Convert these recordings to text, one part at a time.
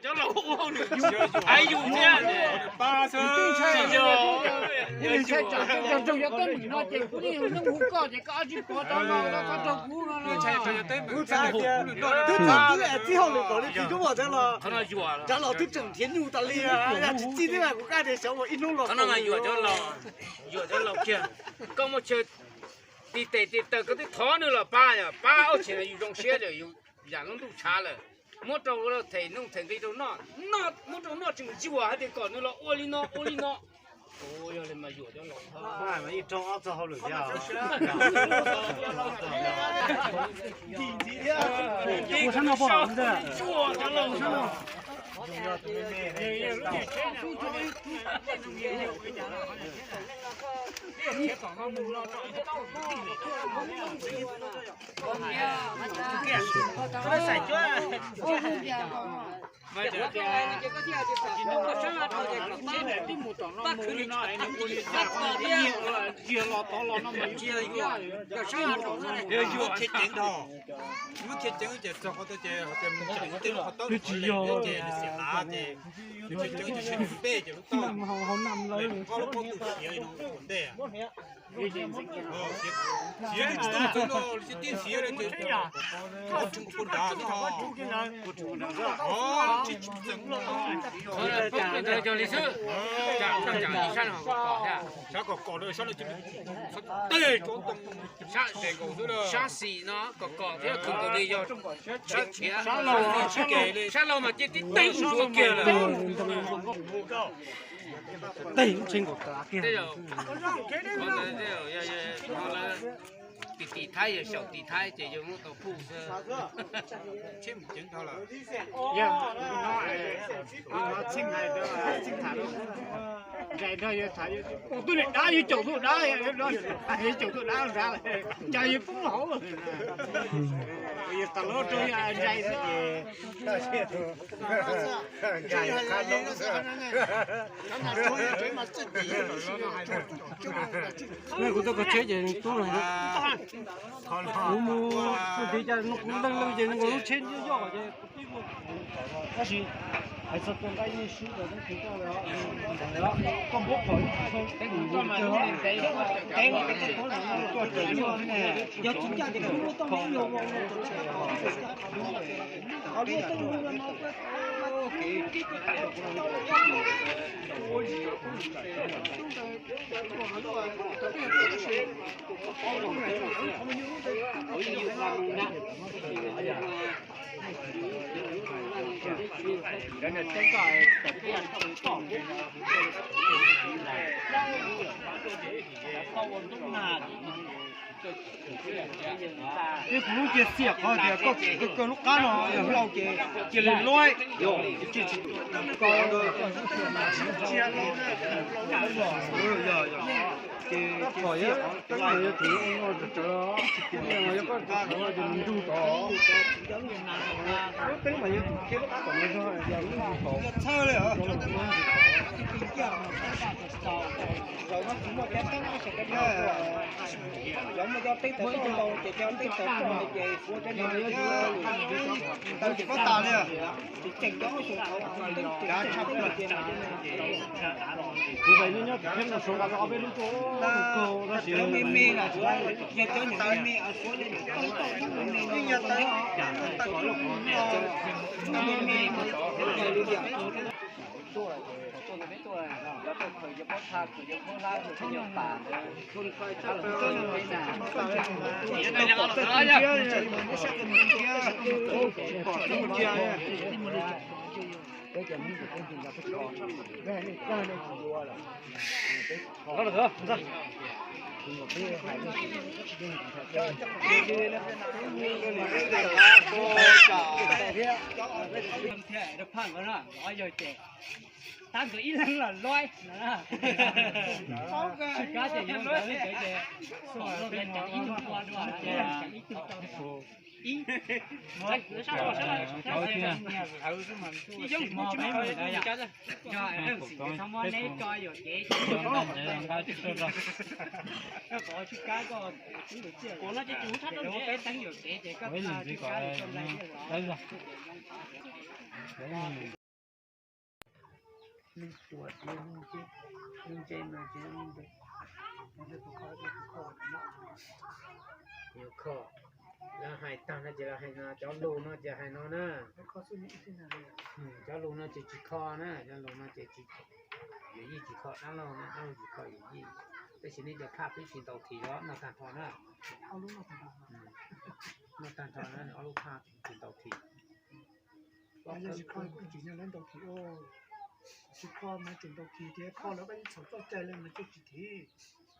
Cov laus ua nws yug, hais yus thiab. Ntshai tsam tsoom yog teeb meem no ces kuv yeej hu koj ces koj tsis pom rau los koj rau kuv no. Twb txawm twb txij hauj lwm kom li tsis tub ua thiab los, cov laus twb tseem nrhiav nyuj tas li, yog tsis txij twb kuv kaj tias xyov ua ib hnub los. Qhov no mas yuam cov laus, yuam cov laus kiag. Koj muaj chaw tis tes tis taw koj twb thov nws los pab, pab ub txhis no yus zoo siab lawm, yus yam lub ntuj tshav lawm. Muab rau them nuj them nqi rau noj, muab rau noj tseem yuam hais tias kom nws los ua li no ua li no. Ua yog li mas yuam cov laus. Ib rooj ob txog hauj lwm thiab. Ua sab no pom ntag. Ua sab no. Twb tsis yog, hauv nam lawv, cov li xwb. Sab kom kom, sab xis no kom kom thiab, tus nkaus li yog sab laug mas cia tib teeg ua kiag lawm. Teg lub tsheb nkaus tas kiag. Tim tim Thaib yog xyaum tim Thaib ces yog muab tau phuj xwb. Yog, no txheej hais, txheej tham, ntsais nrog yawg tham, tus twg niam dab yawg caum tus dab, yawg caum tus dab nrad, cas yawg pub hauv. Yawg tas lub rau yawg ntsais xwb. Kuv tau koj tsheb ces tub no, kuv mus tiv cas kuv leej leej ces nkaus lub tsheb yoj ces kuv tib muaj. Tab sis hais txog tus nqaij yeej swb rau teb chaws koj, koj npuab qhov ib txhia, yog tsis ncaj ces kuv muab tau me ib lo. Ces kuv lub cia xiam qhov tias koj kawg lub qab no yog hlau ces cia li luaib. Ces teeb mas yuav tsum ua no tsawv tsawv, yog koj qab no ces nws ntug tod. Lub teeb mas yuav tsum kiag lub qab tom no zog, yog lub ntug tod. Zaum no tsis muaj cov teeb no sawv daws, zaum no muaj cov teeb tawm toj ntau ces cov teeb tawm toj no ces kuv cov no tsis paub tas li. Tseem cov xyoo thaud teeb tshaj plaws ces kuv nyob nyob tim thiab no suav nqa tau ob peb lub tuaj kaug tab sis me me na, yog cov me me, me me, me me, Tab nkawd ib leeg los loib no. Tsis kab ces yuav nkawd li ntawd ces kom luag ib tug ua dua ces ib tug tau ib. Ib xyoos tsis muaj qhov txhob muab neb tso yuam kev. Koj qhov tsis kab koj, kuv no ces kuv thab rau neb teeb yuam kev ces koj tsis kab li tso nqaij. Neeg tuam ces neeg ntse, neeg ntse mas ces neeg ntse. Yuav kho, lawv hais tag no ces lawv hais no, cov lus no ces hais no na. Cov lus no ces tsis kho na, cov lus no ces tsis, yawm yij tsis kho dab laug na, dab laug tsis kho yawm yij. Tab sis nej cov phaj peb tsis ntaus thim los noj tag nrho na. Noj tag nrho na, ob lub phaj tsis ntaus thim. Tsis kho kuj tsis ntaus thim, tsis kho mas tseem ntaus thim tias kho lawv koj yeej txhaum txoj cai li mas thiaj tsis thim.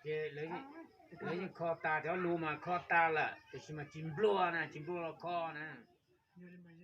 Ces lawv yeej kho tas, cov lus mas kho tas lawm tiam sis mas tsis nplua na, tsis nplua los kho na. Yog li mas